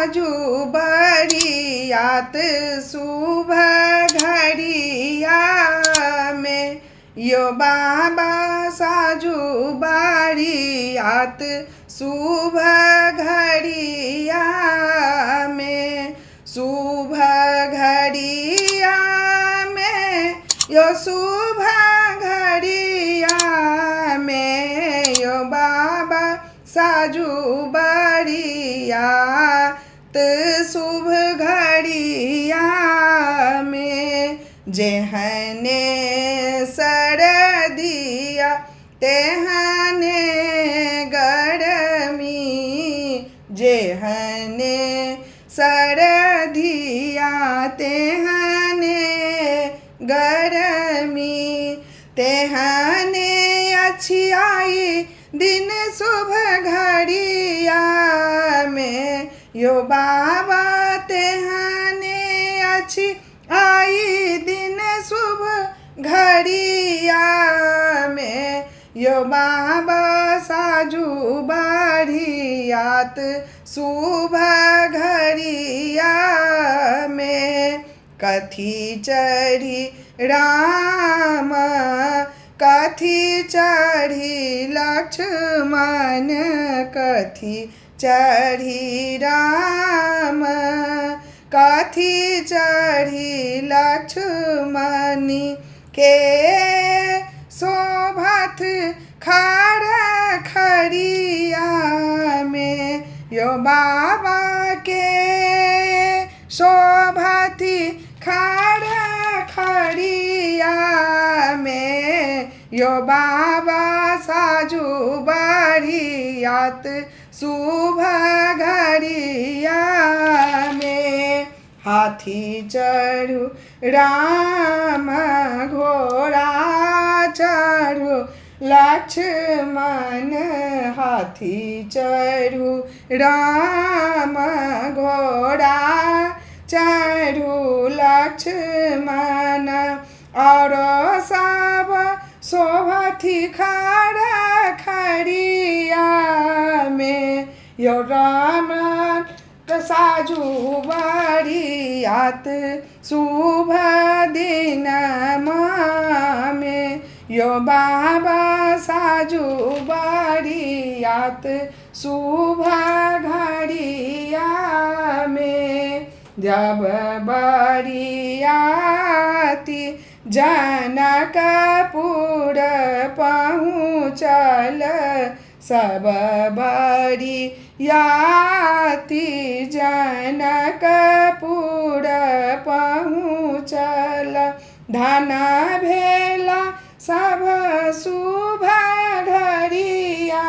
साजू बरियात शुभ घड़िया में, यो बाबा साजू बरियात शुभ घड़िया में, शुभ घड़िया में, यो शुभ घड़िया में, यो बाबा साजू बरियात शुभ घड़िया में। जेहने सरदिया तेहने गरमी, जेहने सरदिया तेहने गरमी, तेहने अच्छियाई दिन शुभ घड़िया में, यो बाबा तेहने अच्छी आई दिन शुभ घड़िया में, यो बाबा साजू बरियात शुभ घड़िया में। कथी चढ़ी राम कथी चढ़ी लक्ष्मण, कथी चढ़ी राम कथी चढ़ी लक्ष्मणी के शोभत खर खरिया में, यो बाबा के शोभती खर खरिया में, यो बाबा साजू बरियात शुभ घड़िया में। हाथी चढ़ू राम घोड़ा चढ़ू लक्ष्मण, हाथी चढ़ू राम घोड़ा चढ़ू लक्ष्मण, और सब शोभथि खर खरिया में, यो राम साजू बरियात शुभ दिन में, यो बाबा साजू बरियात शुभ घड़िया में। जब बरियाती जनकपुर पहुँचल, सब बरियाती जनकपुर पहुँचल, धन भेला सब शुभ घड़िया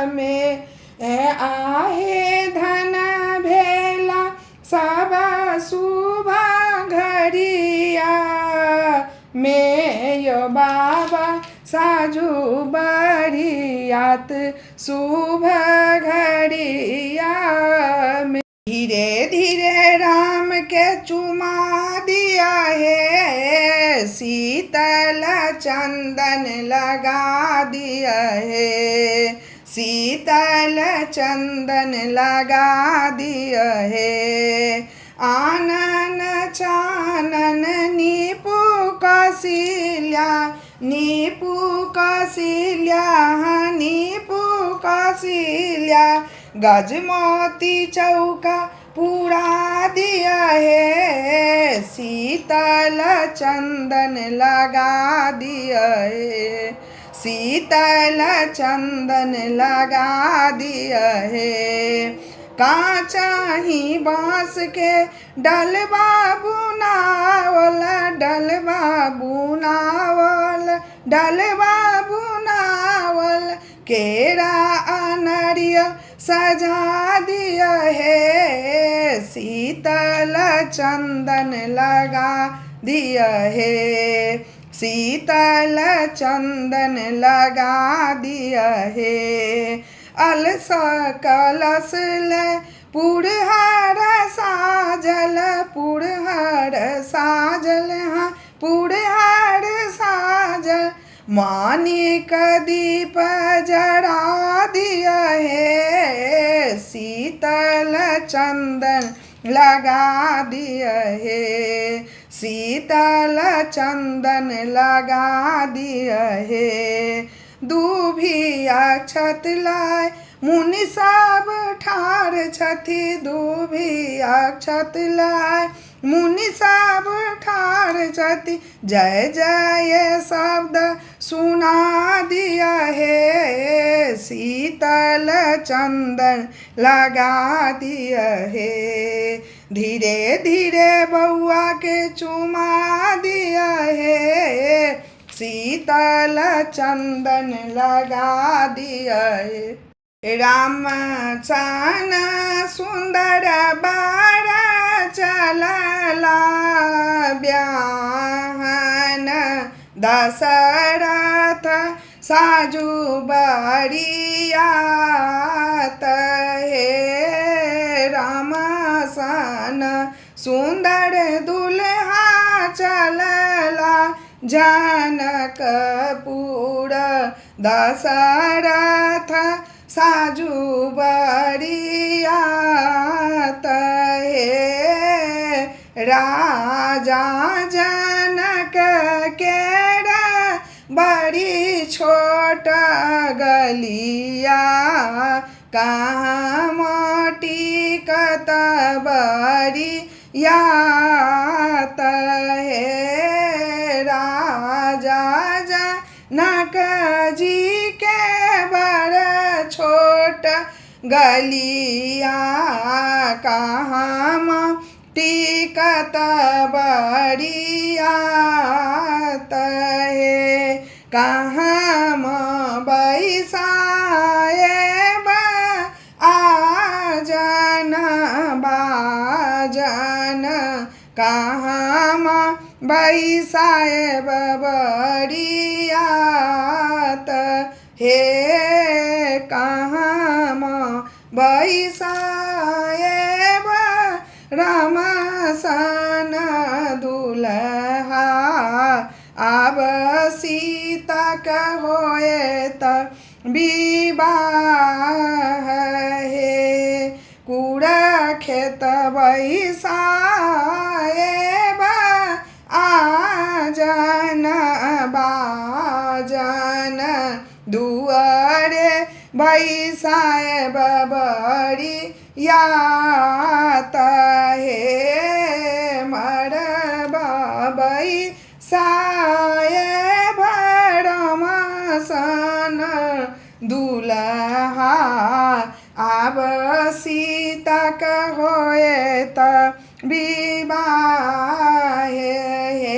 में, आहे धन भेला सब शुभ घड़िया में, यो बाबा साजू बरियात शुभ घड़िया में। धीरे धीरे राम के चुमा दिया है, शीतल चंदन लगा दिया है, शीतल चंदन लगा दिया है। आनन चानन नीपू कौशल्या, नीपू कौशल्या, नीपू कौशल्या, गजमोती चौका पूरा दिया है, शीतल चंदन लगा दिया है, शीतल चंदन लगा दिया है। कांचा ही बांस के डलवा बुनावल, डलवा बुनावल, डलवा बुनावल, केरा अनरिया सजा दिया है, शीतल चंदन लगा दिया है, शीतल चंदन लगा दिया है। अलसा कलश ले पुरहर साजल, पुरहर साजल, हाँ पुरहर साजल, मानिक दीप जरा दिया है, शीतल चंदन लगा दिय हे, शीतल चंदन लगा दिय हे। दूभी अक्षत लाय मुनि सब ठार छथि, दूभी अक्षत लाय मुनि सब ठार छथि, जय जय शब्द सुना दिया हे, शीतल चंदन लगा दिया हे। धीरे धीरे बउआ के चुमा दिया हे, शीतल चंदन लगा दिया हे। राम सन सुंदर बर चलला ब्याहन दशरथ साजू बरियात हे। राम सन सुंदर दुल्हा चलला जनकपुर दशरथ साजू बरियात हे। राजा जनक केर बड़ी छोट गलिया, कहाँ माटी कत बड़ी यात हे। राजा जनक जी के बड़ छोट गलिया, कहाँ माटी कत बरियात हे। कहाँ बैसाएब आजन बाजन, कहाँ बैसाएब बरियात हे। कहाँ बैसाएब राम सन दुल्हा, आब सीता के होएत विवाह हे। कूड़ा खेत बैसाएब आजन बाजन, दुआरे बैसाएब बरियात हे। मरबा बैसाएब राम सन दुल्हा, आब सीता के होएत विवाह हे।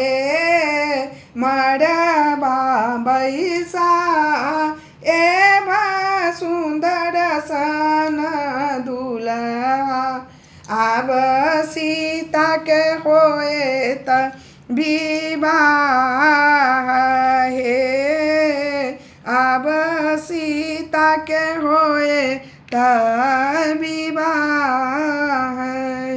मरबा बैसाएब सुन्दर सन दुल्हा, आब सीता के होएत विवाह हे। आब सीता के होएत विवाह।